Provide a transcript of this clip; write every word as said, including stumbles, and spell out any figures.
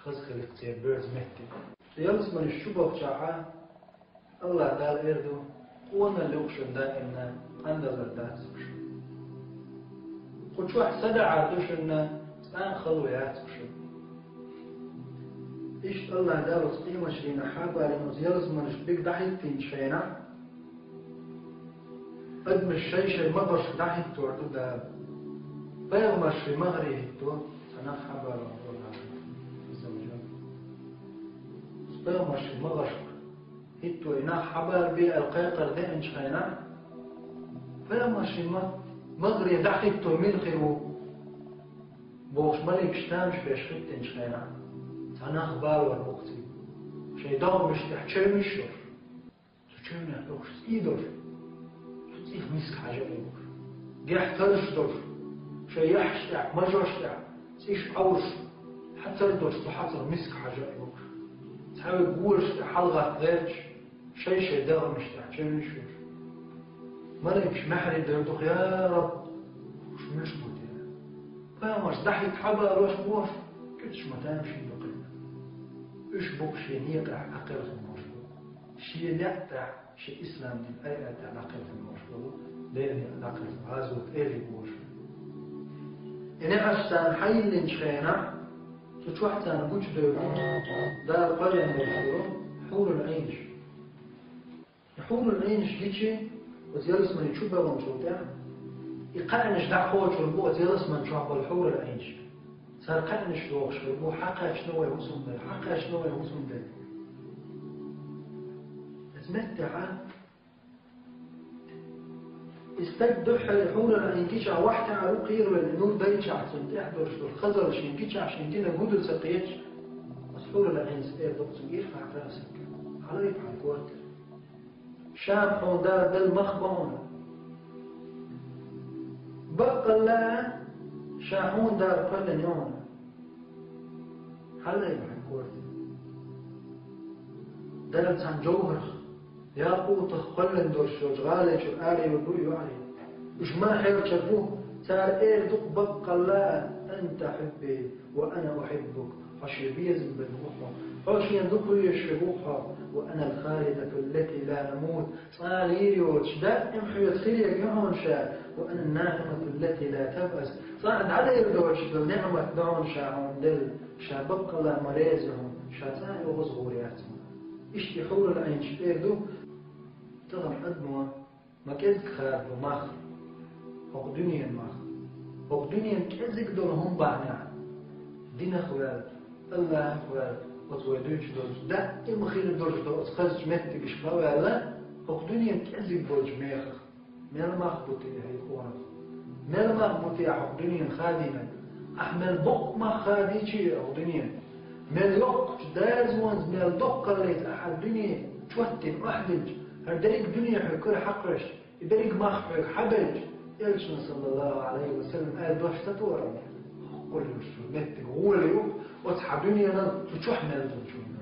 Хаза хилац церан боьрза меттиг. Ялсаманаш чу бахчахьа, АллахӀ Дала эр ду: къонал ю шуна даимна, къандалар дац шуна. Кху чохь садаӀар ду шуна, цкъа а хало яц шуна. Иштта АллахӀ Дала оцу къематдийнахь хьабалийна оцу ялсаманаш берриг дӀахӀиттийначу хенахь, адамаш шай-шай магӀаршка дӀахӀиттор ду Дала. Пайхамарш шайн магӀаре хӀитто, цхьа нах хьабалор бу Дала. Азза ва Джалла. Пайхамарш шайн магӀаршка хӀитто, и нах хьабалабе аьлла кхайкхар деанчу хенахь, пайхамарш шайн ма-, магӀаре дӀахӀитто мила хир ву бохуш, маликаш тамаш беш хӀиттинчу хенахь, цхьа нах балор бу-кх цига, шайн догӀмаш тӀехь чевнаш йолуш. Цу чевнех йохуш цӀий долуш, цу цӀих миска хьажа а йохуш, гехь тарш долуш, шайн яххьаш тӀехь, мажош тӀехь цӀиш Ӏовш, хьацар долуш, цу хьацар миска хьажа а йохуш, цхьаверг волаш тӀехь хьалагӀатта гӀерташ, шай-шайн догӀмаш тӀехь чевнаш йолуш. Маликаш маьхьарий дер ду-кх: «Я Раб, уьш муьлш бу те?» Пайхамарш дӀахӀитта хьабалош бу уьш, куьцаш ма тамашийна ду-кх. Уьш бу-кх шен некъехь дӀакхелхина болуш бу. Шен неӀ тӀехь, шен ислам дин айатехь дӀакхелхина болуш болу, Делан некъа дӀакхелхина, гӀазот, эли болуш. И неӀарш царна хьайиллинчу хенахь, цу чохь царна гучудевлла Дала кхоьллина болуш болу хьурул Ӏийнаш. И хьурул Ӏийнаш гичи, оцу ялсамани чу баханчул тӀаьхьа, и кхаьънаш дӀакхочур бу оцу ялсамани чохь болу хьурул Ӏийнаш. Цара кхаьънаш дохуш хир бу: «Хьакхаьчна вай хӀусамдела, хьакхаьчна вай хӀусамдела». Иза меттехь а, и стаг дуьххьара хьурул Ӏийн гичахь вахьтехь а ву кхийралла, и нур дайчахь, цунна тӀехь долуш долу хазалла шен гичахь, шен динан гудар ца кхеташ, оцу хьурул Ӏийнас эр ду-кх цуьнга: «Ирфаъ раъсак, хьалаайба хьайн корта». Ша хьуна Дала делла мах бу хьуна. Баккъалла а, ша хьуна Дала кхоьллина ю хьуна. Хьалаайба хьайн корта. Дала цхьана жовхӀарх, якъутах кхоьллина долуш йолчу гӀалин чуьра арайур ду и йоӀарий. Уьш ма хьерчар бу, цара эр ду-кх баккъалла а: «Анта хьубби ва ана ухьиббук». Хьо шен безам берг ву хьо. Хьо шена дукха везаш верг ву хьо. «Ва ана ал-халидату аллати ла намут». Цкъа а лийр йоцуш, даим хьоьца хир ерг ю хьуна ша. «Ва ана ан-ниъмату аллати ла табъас». Цкъа а дӀадер доцуш долу неӀмат ду хьуна ша хьуна делла. Ша баккъалла а ма реза ю хьуна. Ша цкъа а оьгӀаз гӀур яц хьуна. Иштта и хьурул Ӏийнаш эр ду тахана адамо. Ма кӀезиг хадабо мах, хӀокху дуьненан мах. ХӀокху дуьненан кӀезиг долу хӀума бахьанехь, динах а ваьлла, АллахӀах а ваьлла, оцу вай дуьйцуш долчу, даима хир долуш долу оцу хазачу меттигашка ма ваьлла, хӀокху дуьненан кӀезиг болчу мехах. Мел мах бу те хьайн къонах? Мел мах бу те ахь хӀокху дуьненан хадийнарг? Ахь мел боккха мах хадийча а хӀокху дуьненан? Мел йоккхачу дазонца, мел доккхаллица ахьа дуьне чоттийна охьадилча, хӀара дерриг а дуьне хьоьга кара хьакхоьссича, и берриг мах хьоьга хьабелча, Элчано, саллаллаху Ӏалайхи ва саллам, аьлла дош ца тоьара, хӀокхул йолуш йолу меттиг гӀоли ю, оцу хьан дуьненан цу чохь мел долчунна.